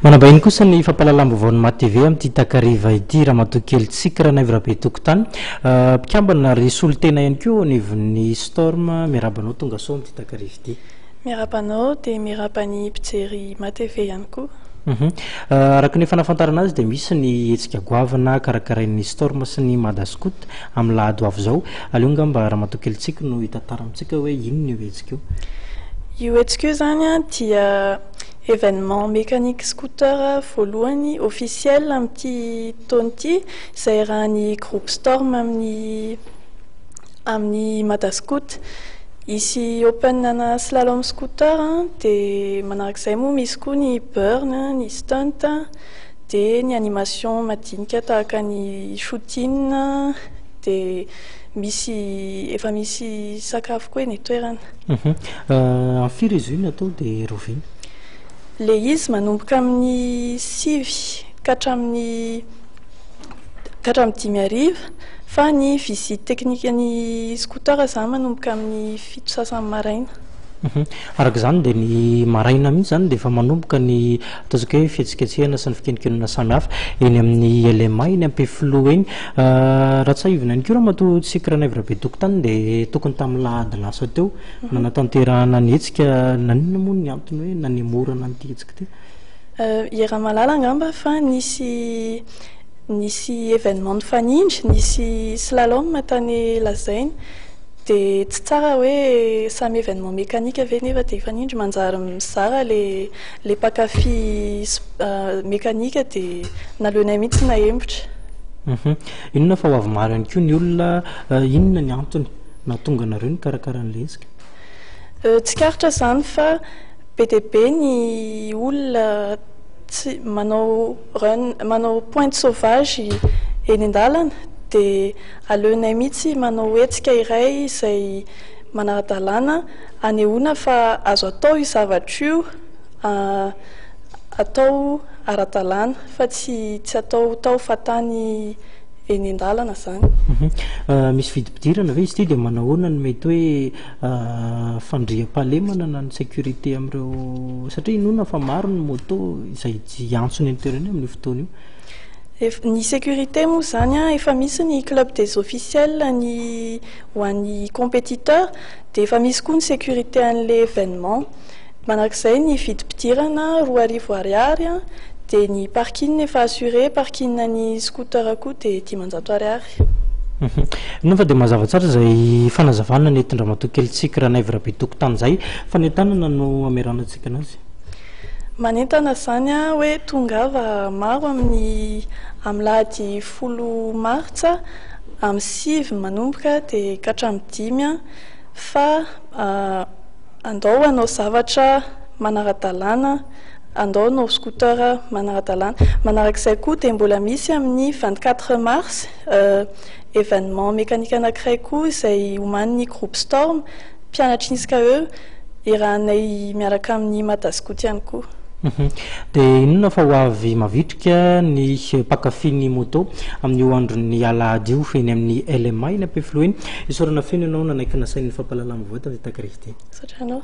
Manambahiny kosa ny fampahalalam-baovaon'ny MATV amin'ity takariva ity, Ramatoa Kely Tsiky Ranaivo Rabetokotany, mpikambana ary solontena ihany koa eo anivon'ny Storm. Miarahaba anao tonga soa amin'ity takariva ity. Miarahaba anao dia miarahaba ny mpijery MATV ihany koa. Araka ny efa nahafantarana azy dia misy ny hetsika goavana karakarain'ny Storm sy ny Mada Scout amin'ny lahady ho avy izao. Aleo angamba Ramatoa Kely Tsiky no hitantara amintsika hoe inona io hetsika io. Io hetsika io izany dia Événement mécanique scooter voalohany officiel amin'ity taona ity izay iarahan'ny groupe Storm amin'ny amin'ny Madascoot. Hisy open ana slalom scooter dia manarak'izay moa misy koa ny burn, ny stunt dia ny animation madinika tahaka ny shooting dia misy efa misy sakafo koa eny an-toerana. Amin'ny firy izy io no atao dia rahoviana? Ilay izy manomboka amin'ny 9 ka hatramin'ny ka hatramin'ny 5 hariva fa ny visite technique ny scooter izany manomboka amin'ny 7 sasany maraina. Araka izany dia ny maraina mihitsy izany dia efa manomboka ny ataontsika hoe fihetsiketsehana sy ny fikenonkenona samihafa eny amin'ny LMA eny Ampefiloha eny. Raha tsiahivina ihany koa Ramatoa Tsiky Ranaivo Rabetokotany dia tokony tamin'ny lahady lasa teo nanatanterahana ny hetsika. Naninona moa ny antony hoe nanemorana an'ity hetsika ity? Iaraha-mahalala angamba fa nisy nisy événement nifanindry, nisy slalom tany Lazaina. Dia tsy tsara hoe samy événement mécanique ve nefa dia hifanindry, manjary mizara le le mpankafy mécanique dia naleonay mihitsy nahemotra. Inona fa ho avy maro ihany koa ny olona, inona ny antony nahatonga anareo nikarakara an'ilay hetsika? Tsikaritra izany fa be dia be ny olona tsy manao run, manao pointe sauvage eny an-dalana dia aleonay mihitsy manao hetsika iray izay manara-dalàna anehoana fa azo atao io zavatra io, atao ara-dalàna fa tsy tsy atao tao fahatany eny an-dalana izany. Misy vidim-pidirana ve izy ity dia manahoana no mety hoe fandriampahalemana na ny sécurité amin'ireo satria inoana fa maro ny moto izay hiantsona eny toerana eny amin'io fotoana io. Ny sécurité moa izany an, efa misy ny club des officiels ny ho an'ny compétiteur dia efa misy koa ny sécurité an'ilay événement. Manarak'izay ny vidim-pidirana 2000 ariary dia ny parking efa assuré, parking ny scooter koa dia 500 ariary. Inona fa dia mazava tsara izay fanazavana nentin-dRamatoa Kely Tsiky Ranaivo Rabetokotany izay. Fanentanana no hameranantsika anazy. Manentana izany aho hoe tongava maro amin'ny amin'ny lahady 10 martsa amin'ny 9 manomboka dia ka hatramin'ny 5 fa Andao hanao zavatra manara-dalàna, andao hanao scooter manara-dalàna. Manarak'izay koa dia mbola misy amin'ny 24 mars événement mécanique anankiray koa izay omanin'ny groupe Storm, mpianatry ny ISCAE, iarahanay miaraka amin'ny Madascout ihany koa. Dia inoana fa ho avy mavitrika ny mpankafy ny moto amin'io andron'ny alahady io eny amin'ny LMA eny Ampefiloha eny. Isaorana feno ianao nanaiky nasain'ny fampahalalam-baovao tamin'ity takariva ity. Misaotra anao.